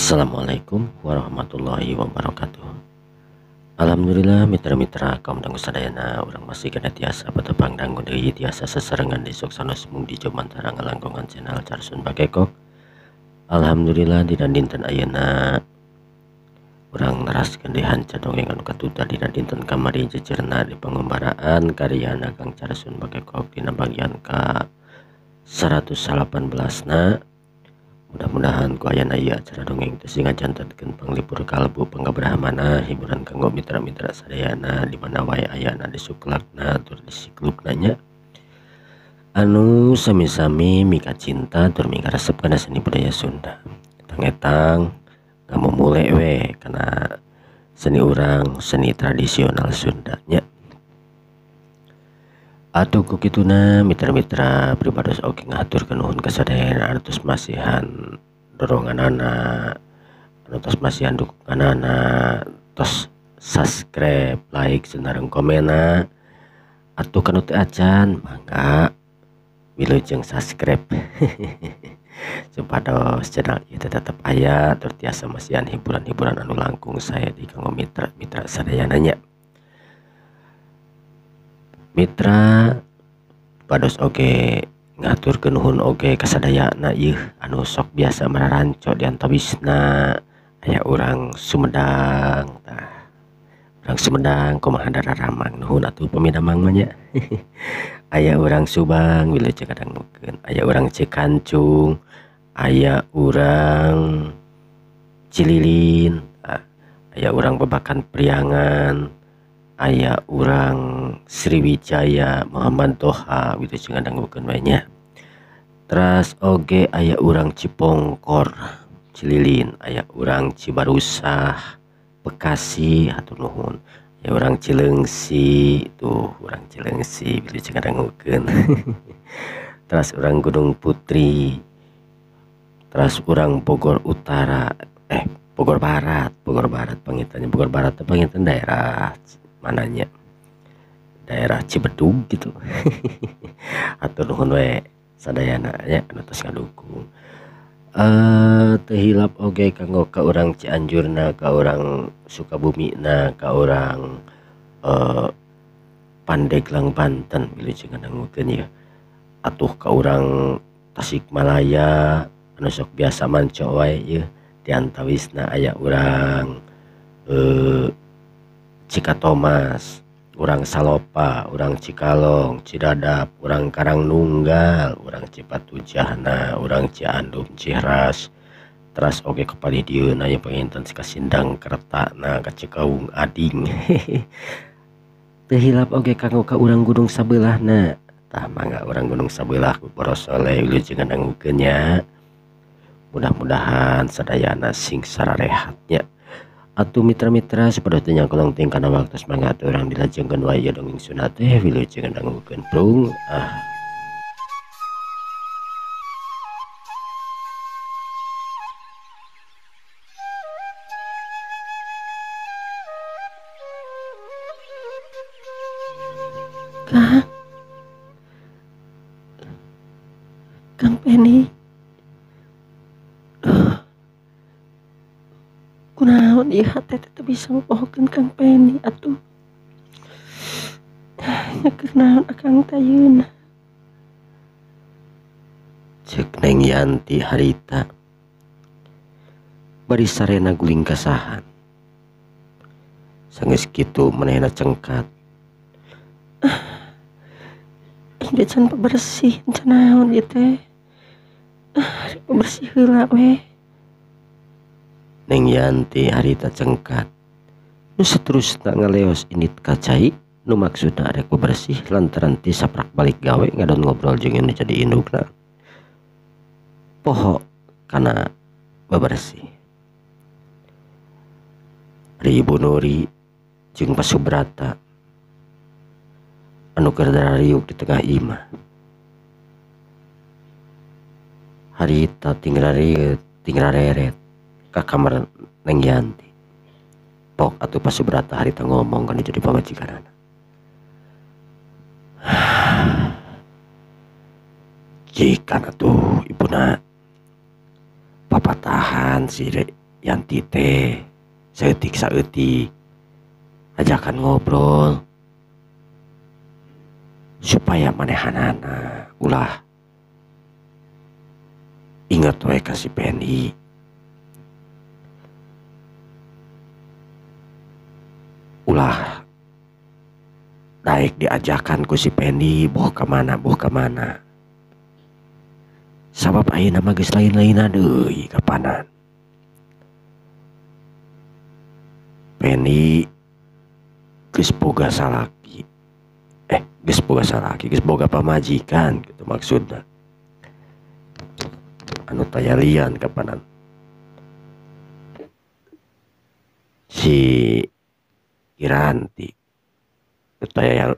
Assalamualaikum warahmatullahi wabarakatuh. Alhamdulillah mitra-mitra kaum dangu sadayana urang masih kena tiasa patepang dangu deui tiasa seserengan di Suksanos mung di Jomantara ngalangkungan channel Carsun Bakekok. Alhamdulillah dina dinten ayeuna urang neraskeun deui hanca dongeng anu katuta dina dinten kamari jejerna di pangumbaraan karyana Kang Carsun Bakekok dina bagian ka 118 na. Mudah-mudahan ku ayana ieu acara dongeng teh sing ngajantenkeun panglipur kalbu panggabrahmana hiburan kanggo mitra-mitra sadayana di mana wae ayana di suklakna tur di siklukna nya anu sami-sami mika cinta tur mika resep kana seni budaya Sunda. Etang-etang ngamumule we kana seni urang, seni tradisional Sunda nya. Atuh ku kituna mitra-mitra pribados oge ngahaturkeun nuhun ka sadayana anu tos masihan doronganana, anu tos masihan dukunganana, tos subscribe, like, sareng komenna. Atuh kanu teu acan mangga wilujeng subscribe supados channel ieu teh tetep aya tur tiasa masihan hiburan-hiburan anu langkung sae di kanggo mitra-mitra sadayana nya. Mitra pados oge ngaturkeun nuhun oge kasadayana ieu anu sok biasa mararanco di antawisna aya urang Sumedang tah. Urang Sumedang kumaha dararamang nuhun atuh pami damang mah nya. Aya urang Subang wilujeng ngadangukeun, aya urang Cikancung, aya urang Cililin, aya urang Babakan Priangan, aya urang Sriwijaya Muhammad Toha wilujeng ngadangukeun we nya. Teras oge aya urang Cipongkor Cililin, aya urang Cibarusah Bekasi hatur nuhun, aya urang Cileungsi tuh urang Cileungsi wilujeng ngadangukeun. Teras urang Gunung Putri, teras urang Bogor Utara, Bogor Barat, Bogor Barat pangitannya, Bogor Barat teh pangitan daerah mananya, daerah Cibedug gitu. Hatur nuhun we sadayana nya anu tos ngadukung. Teu hilap oge kanggo ka urang Cianjurna, ka urang Sukabumina, ka urang Pandeglang Banten wilujeng ngadangukeun ieu. Atuh ka urang Tasikmalaya anu sok biasa manco wae ieu di antawisna aya urang Cikatomas, urang Salopa, urang Cikalong, Cidadap, urang Karangnunggal, urang Cipatujahna, urang Ciandum, Cihras, teras oge kepali dieuna aya panginten ka Sindang Kertana, ka Cikaung Ading. Teu hilap oge kanggo ka urang Gunung Sabeulahna. Tah mangga urang Gunung Sabelah Borosole wilujeng ngadangukeun nya. Mudah-mudahan sadayana sing sararehat nya. Atuh mitra-mitra supados teu nyangkolong teuing kana waktos mangga atuh urang dilajengkeun wae ieu dongeng Sunda teh wilujeng ngadangukeun prung ah. Kang, Kang Penny, kunaon ieu hate teh teu bisa ngopohokeun Kang Penny atuh. Nya keur naon akang teh ayeuna? Ceuk Neng Yanti harita bari sarena guling kasahan. Sanggeus kitu manehna cengkat. Ide can bersih can naon ieu teh. Bersih heula we. Neng Yanti harita cengkat. Nu saterusna ngaleos indit ka cai nu maksudna arek bebersih lantaran ti saprak balik gawe ngadon ngobrol jeung nu jadi indukna. Poho kana bebersih. Ari Ibu Nuri jeung Pak Subrata anu keur darariuk di tengah imah. Harita tinggal reret ka kamar Neng Yanti. Pok atuh Pak Subrata harita ngomong kana jadi pamajikanana. Jikan atuh ibuna papatahan si Yanti teh saeutik saeutik ajakan ngobrol supaya manehanana ulah inget we ka si Pendi. Ulah daek diajakan ku si Pendi boh ka mana boh ka mana. Sabab ayeuna mah geus lain-lainna deui kapanan. Pendi geus boga salaki. Geus boga salaki, geus boga pamajikan gitu maksudna. Anu tayalian kapanan. Si Kiranti taya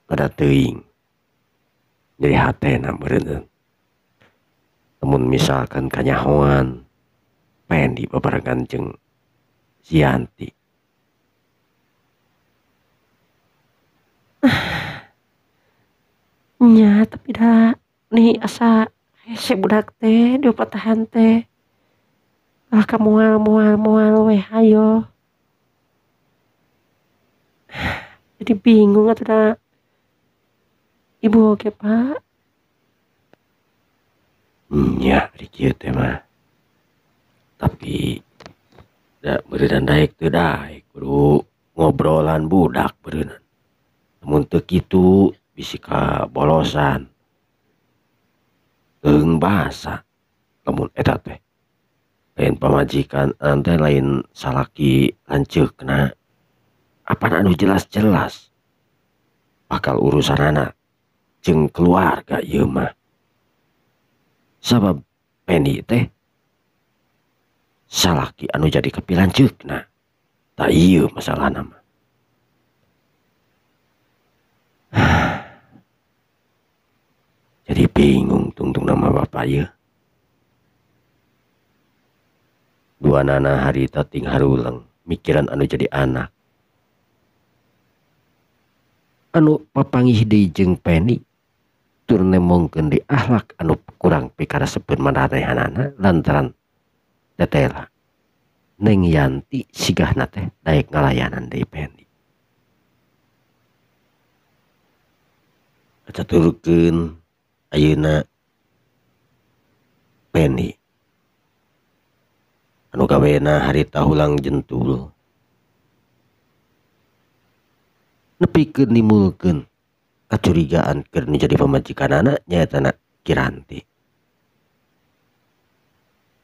pada teuing jadi hatena meureun. Namun misalkan kanyahoan Pendi babarengan jeung si Yanti. Nya tapi dah nih asa hese budak teh diopatahan teh. Lah ka moal moal moal weh hayo. Jadi bingung atuh da. Ibu oge Pak. Nya ari kieu teh mah. Tapi da meureunnan daek teu daek kudu ngobrolan budak meureunnan. Mun teu kitu bisi kabolosan. Teung basa lamun eta teh. Lain pamajikan teh lain salaki lanceukna. Apan anu jelas-jelas bakal urusanana jeung keluarga ieu mah. Sabab Pendi teh salaki anu jadi kapilanceukna. Tah ieu masalahna mah. Jadi bingung tungtung nama bapak ieu. Dua nana harita ting haruleng mikiran anu jadi anak. Anu papanggih deui jeung Pendi tur nemongkeun di akhlak anu kurang pikaresepeun maranehanana lantaran tetela. Neng Yanti sigahna teh daek ngalayanan deui Pendi. Kacaturkeun ayeuna Pendi anu gawena harita hulang jentul nepikeun nimulkeun kacurigaan keur nu jadi pamajikanana nyaetana Kiranti.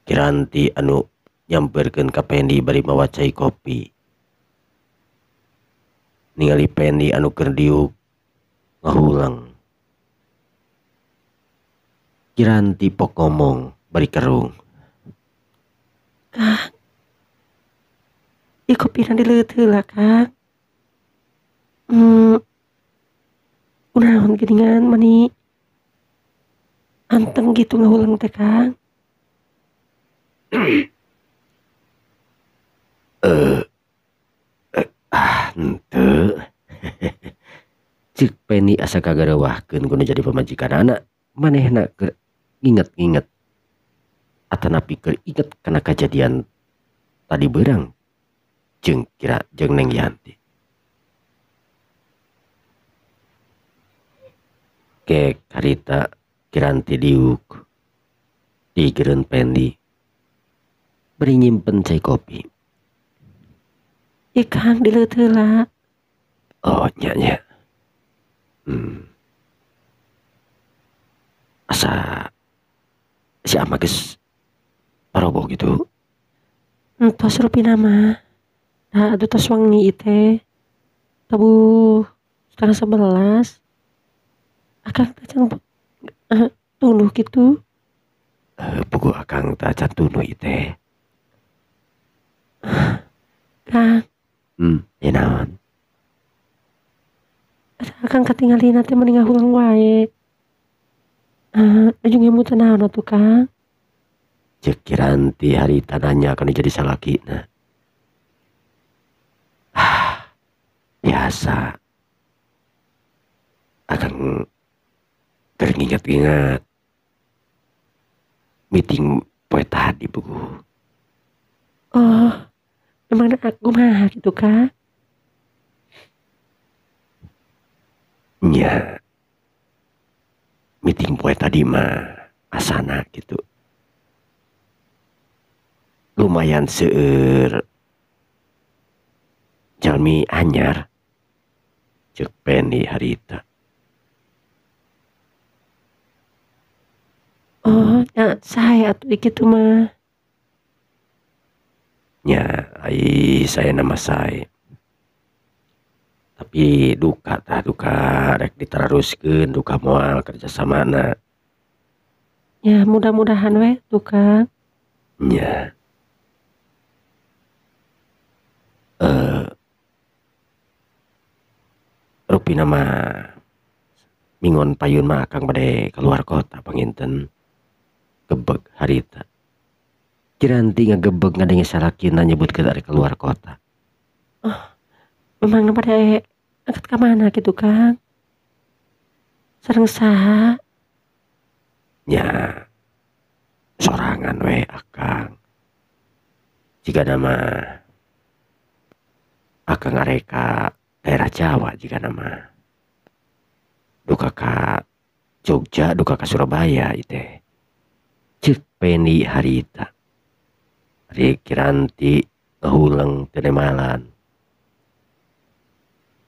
Kiranti anu nyamperkeun ka Pendi bari mawa cai kopi. Ningali Pendi anu keur diuk ngahulang. Kiranti pok ngomong bari kerung. Kang, ieu kopina dileueut heula Kang. Kunaon geuningan mani anteng gitu ngahuleng teh Kang. Henteu. Ceuk Pendi asa kagareuwahkeun ku nu jadi pamajikanana, manehna keur nginget-nginget atanapi keur inget kana kajadian tadi beurang jeung kira jeung Neng Yanti. Kek harita Kiranti diuk digereun Pendi bari nyimpen cai kopi. Ieu Kang dileueut heula. Oh nya nya. Asa si ama geus paroboh gitu. Entos rupina mah. Nah, atuh tos wengi ieu teh. Tabuh 10:30. Akang teh can tunduh kitu. Puguh akang teh can tunduh ieu teh. Kang. Ya naon? Akang katingalina teh meni ngahulang wae. Ujung ngemutan naon atuh Kang? Ceuk Kiranti harita nanya kana jadi salakina. Biasa. Akang keur nginget-nginget meeting poe tadi puguh. Emang aku mah gitu Kang? Nya meeting poe tadi mah asana gitu. Lumayan seueur jalmi anyar cek Peni harita. Oh, nya saya atuh kitu mah. Nya ai saya nama sae. Tapi duka tah duka rek diteruskeun duka moal kerjasamana. Ya mudah-mudahan we tuh Kang. Nya. Rupina mah mingon payun mah akang bade keluar kota panginten gebeg harita. Kiranti ngagebeg ngadenge salakina nyebutkeun ari keluar kota. Oh, memang bade angkat ka mana gitu Kang? Sareng saha? Nya sorangan we akang. Jigana mah akang arek ka daerah Jawa jigana mah. Duka ka Jogja, duka ka Surabaya ieu teh. Ceuk Peni harita. Ari Kiranti ngahuleng teu nemalan.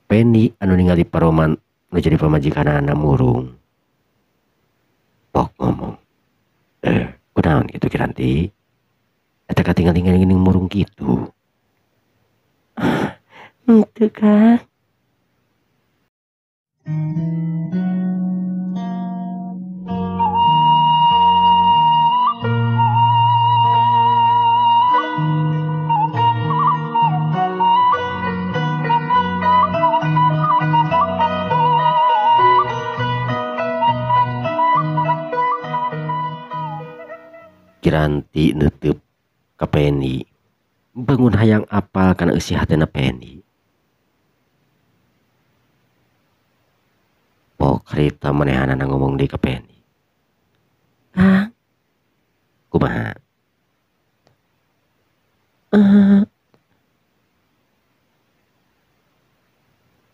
Peni anu ningali paroman nu jadi pamajikanana murung. Pok ngomong, kunaon kitu Kiranti? Eta katingal-tingal geuning murung kitu. Henteu Kang. Kiranti neuteub ka Peni. Bangun hayang apal kana eusi hatena Peni. Pok harita manehanana ngomong deui ka Peni. Kang. Kumaha?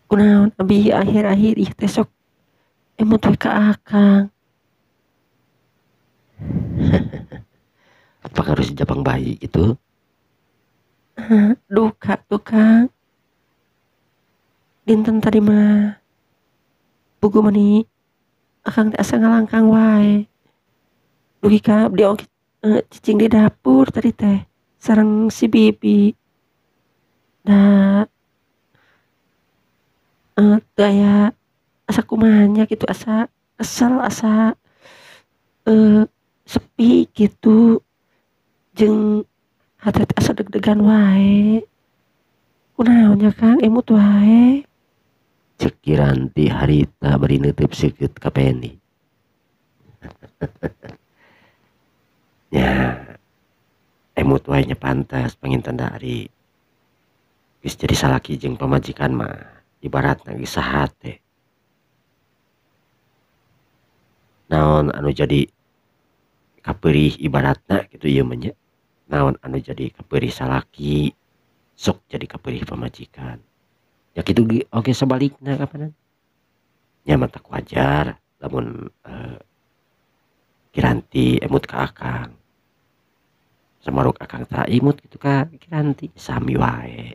Kunaon abi akhir-akhir ieu teh sok emut we ka akang. Apa harus jabang bayi gitu? Duka tuh Kang. Dinten tadi mah buku meni akang teh asa ngalangkang wae. Dugi ka abdi oge cicing di dapur tadi teh sareng si bibi. Da teu aya asa kumaha nya kitu, asa kesel, asa sepi gitu. Jeung hate teh asa deg-degan wae. Kunaon nya Kang emut wae. Ceuk Kiranti harita bari neuteub seukeut ka Peni. Nya emut wae nya pantas panginten da ari geus jadi salaki jeung pamajikan mah ibaratna geus sahate. Naon anu jadi kapeurih ibaratna kitu ieu mah nya. Naon anu jadi kapeurih salaki sok jadi kapeurih pamajikan. Ya kitu ge oge sabalikna kapanan. Nya matak wajar lamun Kiranti emut ka akang. Samaruk akang tara imut kitu ka Kiranti sami wae.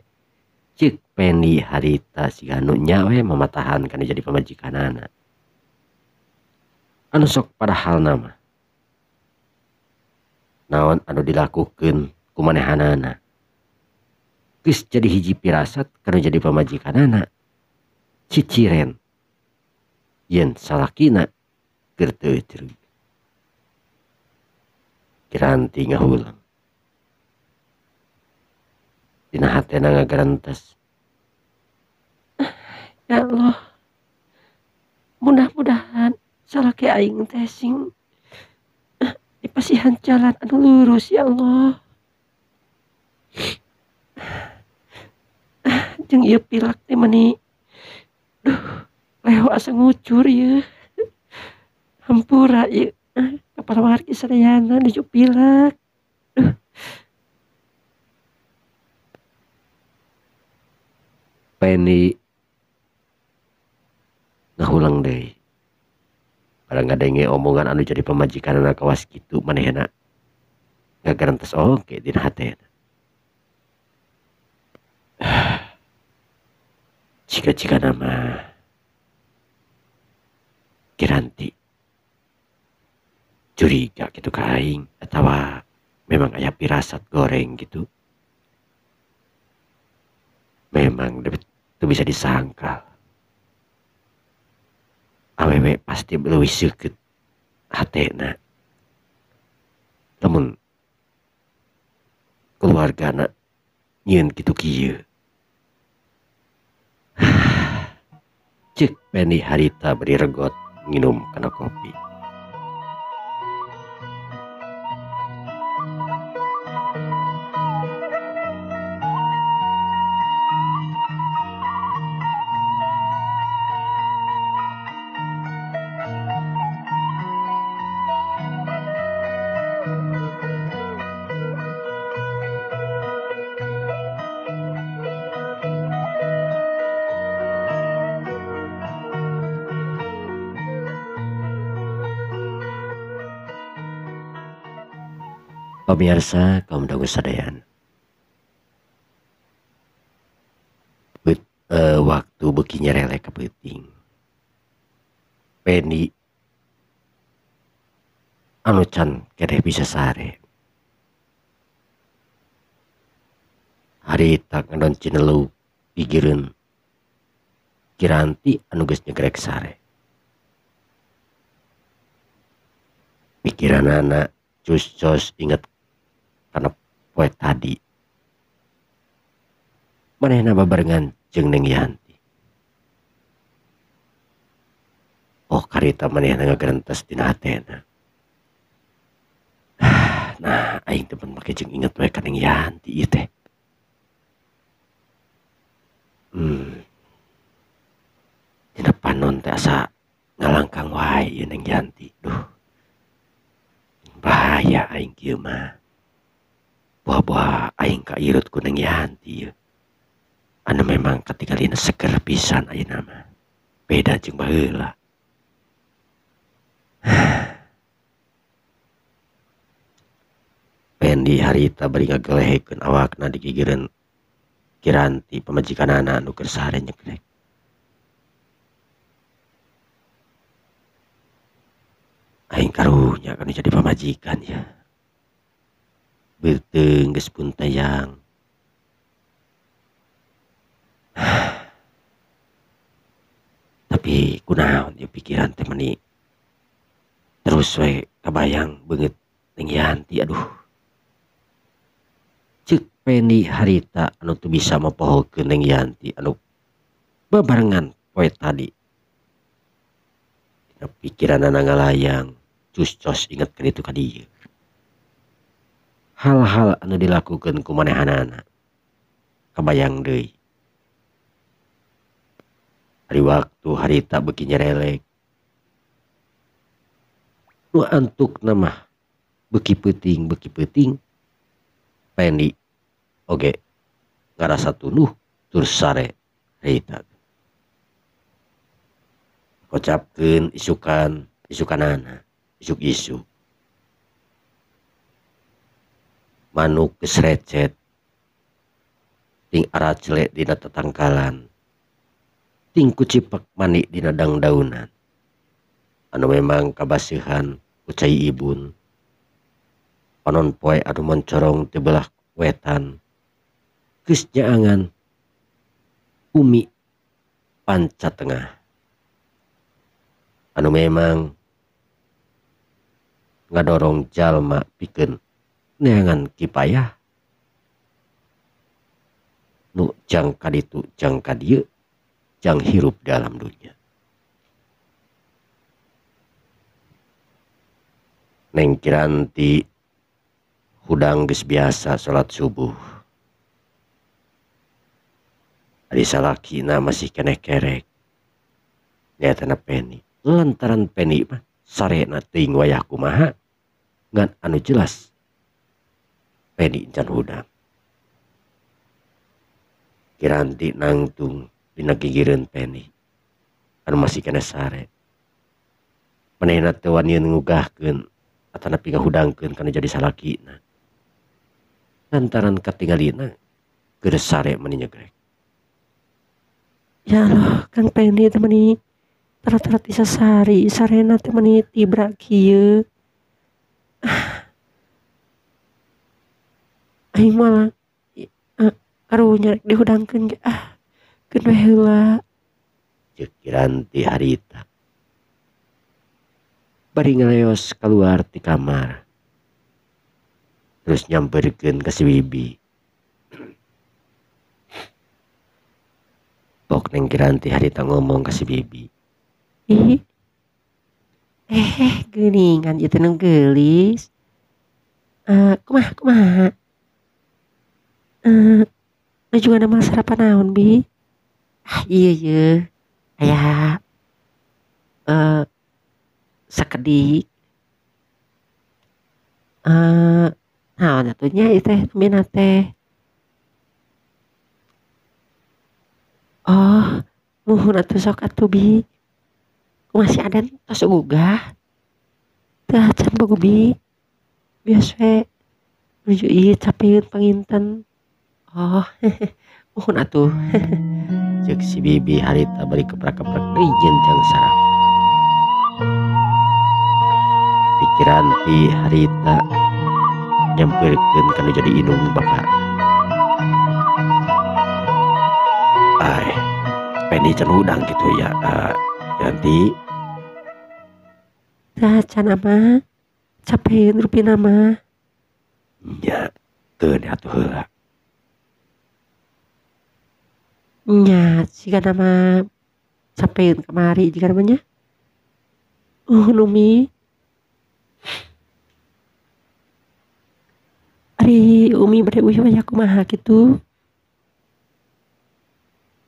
Ceuk Peni harita siga nu nya we mamatahan kana jadi pamajikanana. Anu sok padahalna mah naon anu dilakukeun ku manehanana geus jadi hiji pirasat kana jadi pamajikanana ciciren yen salakina keur teu ecreg. Kiranti ngahulang dina hatena ngagarentes. Ya Allah, mudah-mudahan salaki aing teh sing dipasihan jalan anu lurus ya Allah. Jeung ieu pilak teh meni duh leho asa ngucur ieu. Hampura ieu ka parawargi sadayana nuju pilak. Duh. Peni ngahulang deui. Barang ngadenge omongan anu jadi pamajikanana kawas kitu manehna ngagarantes oge dina hatena. Jika-jika nama Kiranti curiga gitu ka aing atawa memang aya pirasat goreng gitu. Memang teu bisa disangkal. Awewe pasti leuwih seukeut hatena. Lamun keluargana nyieun kitu kieu. Ceuk Peni harita bari regot nginum kana kopi. Pemirsa kaum dangu sadayana, waktu beuki nyerelek ka peuting, Peni anu can keneh bisa sare. Harita ngadon cineluk gigireun Kiranti anu geus nyegrek sare. Pikiranana cus-cos inget kana poe tadi. Manehna babarengan jeung Neng Yanti. Oh karita manehna ngagerentes dina hatena. Nah aing teh mun make jeung inget we ka Neng Yanti ieu teh. Dina panon teh asa ngalangkang wae ieu Neng Yanti. Duh. Bahaya aing kieu mah. Buah-buah aing kairut ku Neng Yanti ieu. Anu memang katingalina seger pisan ayeuna mah. Beda jeung baheula. Pendi harita bari ngagelehekeun awakna digigireun Kiranti pamajikanana anu keur sare nyegrek. Aing karunya kanu jadi pamajikan ya. Beuteung geus pun tayang. Tapi kunaon ieu pikiran teh meuni terus we kabayang beungeut Neng Yanti aduh. Ceuk Peni harita anu teu bisa mopohokeun Neng Yanti anu babarengan poe tadi. Dina pikiranana ngalayang cus-cos inget ka ditu ka dieu. Hal-hal anu dilakukeun ku manehanana kabayang deui. Ari waktu harita beuki nyerelek. Nu antukna mah beuki peuting Peni oge ngarasa tunduh tur sare harita. Kocapkeun isukan isukanana isuk-isuk. Manuk geus recet ting aracele dina tetangkalan ting kucipak mani dina dangdaunan anu memang kabaseuhan ku cai ibun. Panon poe anu moncorong ti belah wetan geus nyaangan bumi panca tengah anu memang ngadorong jalma pikeun neangan kipayah nu jang kaditu jang kadieu jang hirup dalam dunia. Neng Kiranti hudang geus biasa salat subuh. Ari salakina masih keneh kerek. Nyaetana Peni. Lantaran Peni mah sarena teuing wayah kumaha ngan anu jelas Peni can hudang. Kiranti nangtung dina gigireun Peni anu masih keneh sare. Manehna teu wanian ngugahkeun atanapi ngahudangkeun kana jadi salakina. Lantaran katingalina keur sare mani nyegrek. Ya Allah, Kang Peni teh mani tara-tara ti sasari sarena teh mani tibra kieu. Aing malah karunya rek dihudangkeun ge ah keun we heula. Ceuk Kiranti harita. Bari ngaleos kaluar ti kamar. Terus nyamperkeun ka si Bibi. Pok Neng Kiranti harita ngomong ka si Bibi. Ih. Geuningan ieu teh nu geulis. Kumaha kumaha? Nuju ngadamel sarapan naon Bi? Ah ieu ye aya sakedik. Naon atuh nya ieu teh namina teh? Oh, muhun atuh sok atuh Bi. Kumaha si Adan tos gugah? Teu acan bogo Bi. Bios we nuju ieu capeun panginten. Oh, muhun atuh. Ceuk si Bibi harita bari keprak-keprak deui jeung sarapan. Pikiranti harita nyamperkeun kana jadi indung bapak. Ai, Peni can hudang kitu ya, Kiranti. Teu acan ama, capeun rupina mah. Nya, keun atuh heula. Nya, sigana mah capeun kamari jigana mah nya. Uhun Umi. Ari Umi bade uyuh aya kumaha kitu?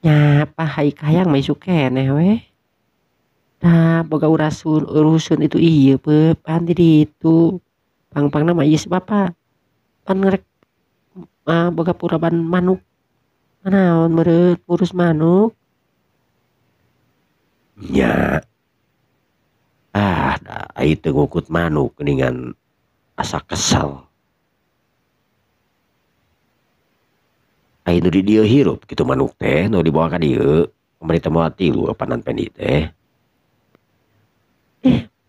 Nya pah ai kahayang mah isuk keneh we. Tah boga urasun urusun itu ieu pan di ditu. Pang-pangna mah ieu si bapa. Pan ngerek boga puraban manuk. Naon meureun ngurus manuk? Nya. Ah, da ai teu ngukut manuk geuningan asa kesel. Ai nu di dieu hirup kitu manuk teh nu dibawa ka dieu. Kamari teh moal tilu apanan Pendi teh.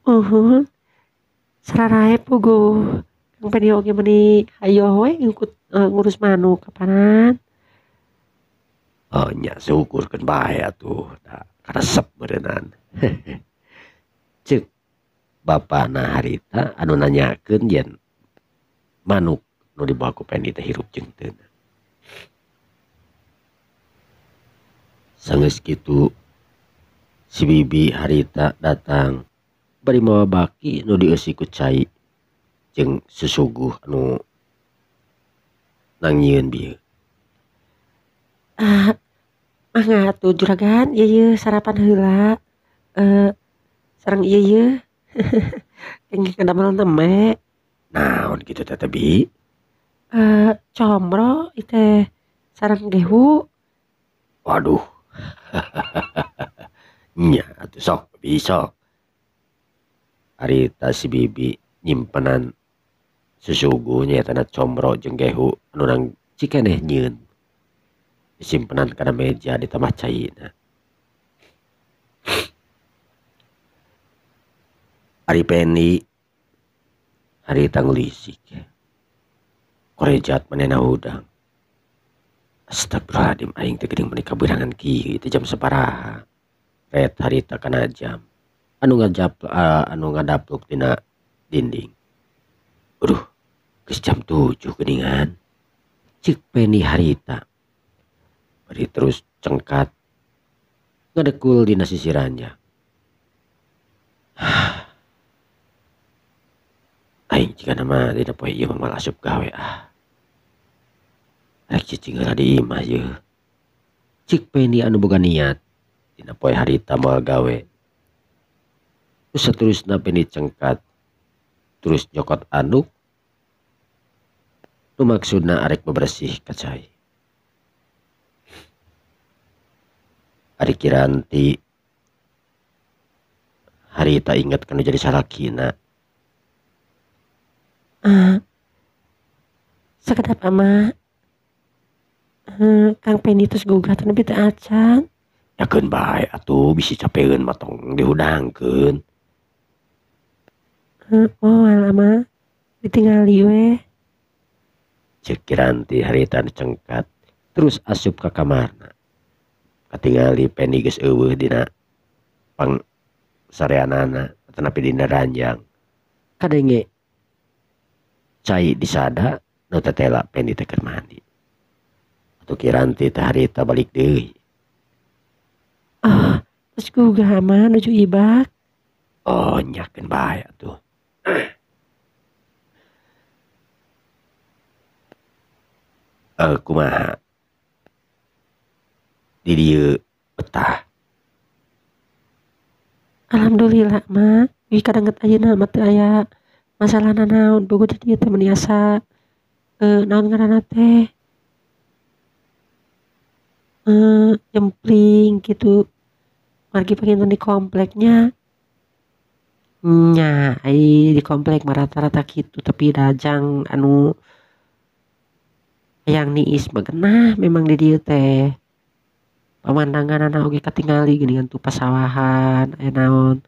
Uhun. Sararaep puguh. Kang Pendi oge meuni hayoh we ngukut ngurus manuk kapanan. Oh nya syukur keun bae atuh da karesep meureunnan. Ceuk bapana harita anu nanyakeun yen manuk nu dibawa ku Pendi teh hirup jeung teu. Sanggeus kitu si Bibi harita datang bari mawa baki nu dieusi ku cai jeung susuguh anu nangieun bieu. Mangga atuh juragan ieu ye sarapan heula. Sareng ieu ye. Engke kadamel neme. Naon kitu teh Bi? Comro ieu teh sareng gehu. Waduh. Nya atuh sok Bi sok. Harita si Bibi nyimpenan susuguh nyaetana comro jeung gehu anu nang cikeneh nyieun. Disimpenan kana meja ditambah caina. Ari Pendi harita ngulisik. Korejat manehna hudang. Astagfirullahaladzim aing teh geuning meuni kabeurangan kieu teh jam sabaraha. Ret harita kana jam anu ngajap anu ngadapluk dina dinding. Aduh, geus jam 7 geuningan. Ceuk Pendi harita. Bari terus cengkat ngadekul dina sisirannya. Aing jigana mah dina poe ieu mah moal asup gawe ah. Rek cicing heula di imah yeuh. Ceuk Pendi anu boga niat dina poe harita moal gawe. Terus saterusna Pendi cengkat terus nyokot anduk nu maksudna arek bebersih ka cai. Ari Kiranti harita inget kana jadi salakina. Sakedap ama Kang Pendi tos gugah teh nepi teu acan. Yakeun bae atuh bisi capeun mah tong dihudangkeun. Moal ama ditingali we. Ceuk Kiranti harita cengkat terus asup ka kamarna. Katingali Pendi geus eueuh dina pangsareanana atanapi dina ranjang. Kadenge cai disada nu tetela Pendi teh keur mandi. Atuh Kiranti teh harita balik deui. Ah, tos gugah ama nuju ibak. Oh, nyakeun bae atuh. Kumaha di dieu betah? Alhamdulillah mah, wi kadanget ayeuna mah teu aya masalah nanaon bogo di dieu teh meuni asa naon ngaranna teh jempling kitu margi panginten di kompleknya. Nya ai di komplek mah rata-rata kitu tapi dajang anu hayang niis mah genah memang di dieu teh. Pemandanganana oge katingali geuningan tuh pasawahan aya naon.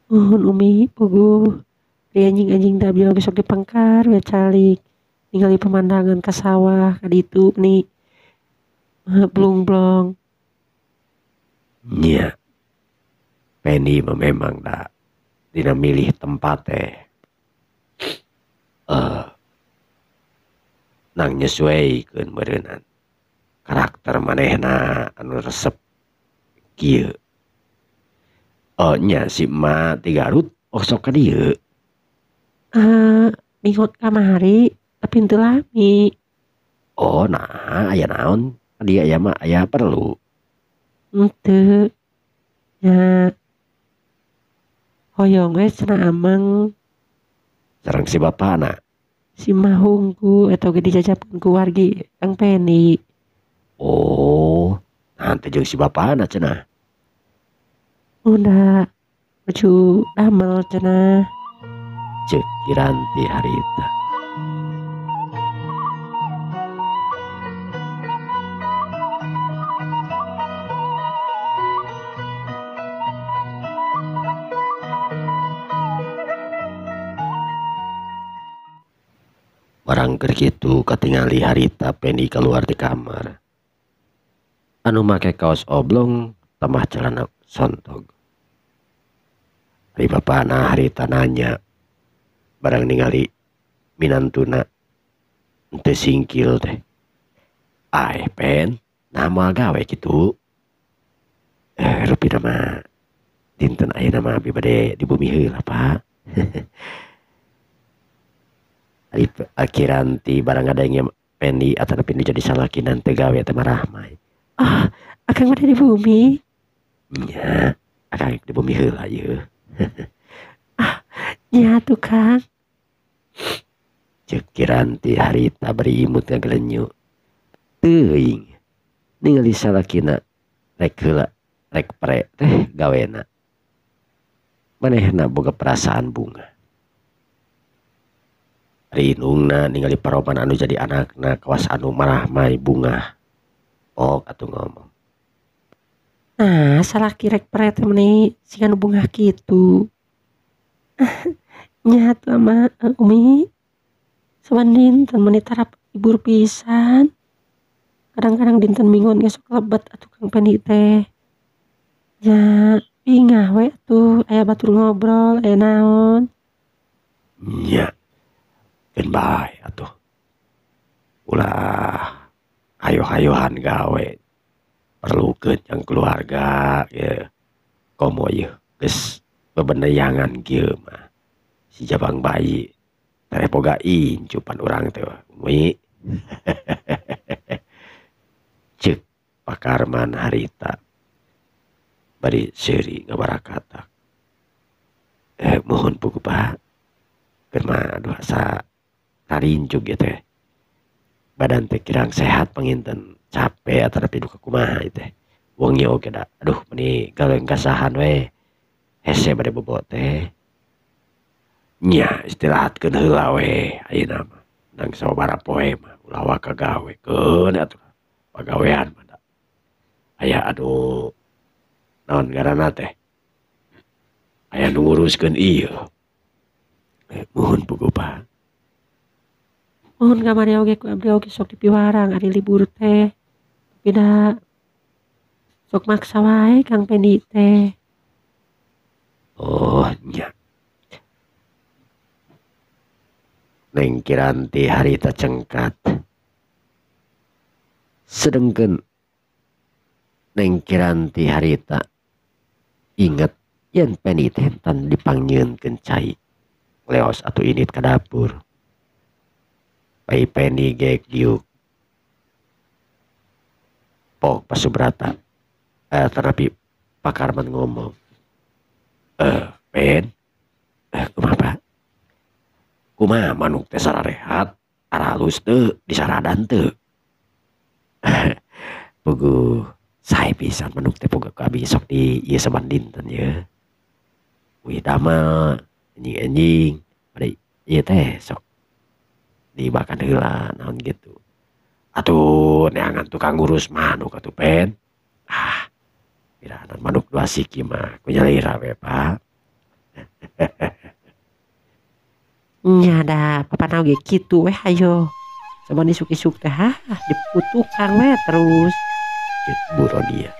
Nuhun Umi puguh. Di anjing-anjing teh abdi oge sok dipengkar we calik. Ningali pemandangan ka sawah ka ditu ni blung-blong. Nya. Pendi mah memang da dina milih tempat teh. Nang nyesuaikeun meureunnan karakter manehna anu resep kieu. Oh nya si emak ti Garut osok ka dieu. Minggu kamari tapi henteu lami. Oh nah aya naon ka dieu aya mah aya perlu. Henteu. Nya hoyong we cenah ameng. Sareng si bapana. Si mahungku eta oge dijajabkeun ku wargi Kang Pendi. Oh, nanti jeung si bapana cenah. Udah nuju damel cenah. Ceuk Kiranti harita. Barang keur kitu katingali harita Pendi keluar di kamar. Anu make kaos oblong tambah celana sontog. Ari bapana harita nanya barang ningali minantuna teu singkil teh. Aeh Pen, nah moal gawe kitu. Rupina mah dinten ayeuna mah abi bade di bumi heula, Pak. Ari Kiranti barang ngadenge Pendi atanapi nu jadi salakina teu gawe teh marahmai. Ah, akang bade di bumi. Nya, akang di bumi heula yeuh. Ah, nya atuh Kang. Ceuk Kiranti harita bari imut ngagelenyu. Teuing ningali salakina rek heula rek pre teh gawena. Manehna boga perasaan bunga. Ari indungna ningali paroman anu jadi anakna kawas anu marahmai bungah. Ok atuh ngomong. Nah, salaki rek pre teh meuni siga nu bungah kitu. Nya atuh ama Umi. Saban dinten meuni tarap libur pisan. Kadang-kadang dinten minggon ge sok lebet atuh Kang Pendi teh. Nya bingah we atuh aya batur ngobrol aya naon. Nya. Keun bae atuh. Ulah hayo-hayohan gawe. Perlukeun jang keluarga ye. Komo yeuh geus bebeneyangan kieu mah. Si jabang bayi tereh boga incupan urang teh Umi. Ceuk Pak Karman harita bari seuri ngabarakatak. Mohon pugu Pak. Keur mah aduh asa tarinjug ieu teh. Badan teh kirang sehat panginten capek atanapi duka kumaha ieu teh. Wengi oge da aduh meni galengkasahan we hese bade bobo teh. Nya istirahatkeun heula we ayeuna mah. Nang sababaraha poe mah ulah waka gawe keun atuh pagawean mah da. Aya anu naon ngaranna teh? Aya nu nguruskeun ieu. Muhun puguh Pak. Muhun kamari oge ku abdi oge sok dipiwarang ari libur teh. Tapi da sok maksa wae Kang Pendi teh. Oh nya. Neng Kiranti harita cengkat. Sedengkeun Neng Kiranti harita inget yen Pendi teh tan dipangnyieunkeun cai. Leos atuh init ka dapur. Pai Pendi ge diuk. Pok Pasubrata. Tetapi Pak Karman ngomong. Pen, kumaha Pak? Kumaha manuk teh sararehat, aralus teu, disaradan teu. Puguh sae pisan manuk teh puguh ku abi sok di ieu saban dinten ye. Wih damel enjing-enjing, bade ieu teh sok dibakan heula naon gitu. Atuh neangan tukang ngurus manuk atuh Pen. Ah, piranan manuk dua siki mah ku nyalira we Pak. Nya da papana oge kitu weh hayo. Saban isuk-isuk teh hah diputukang we terus. Bu Rodia.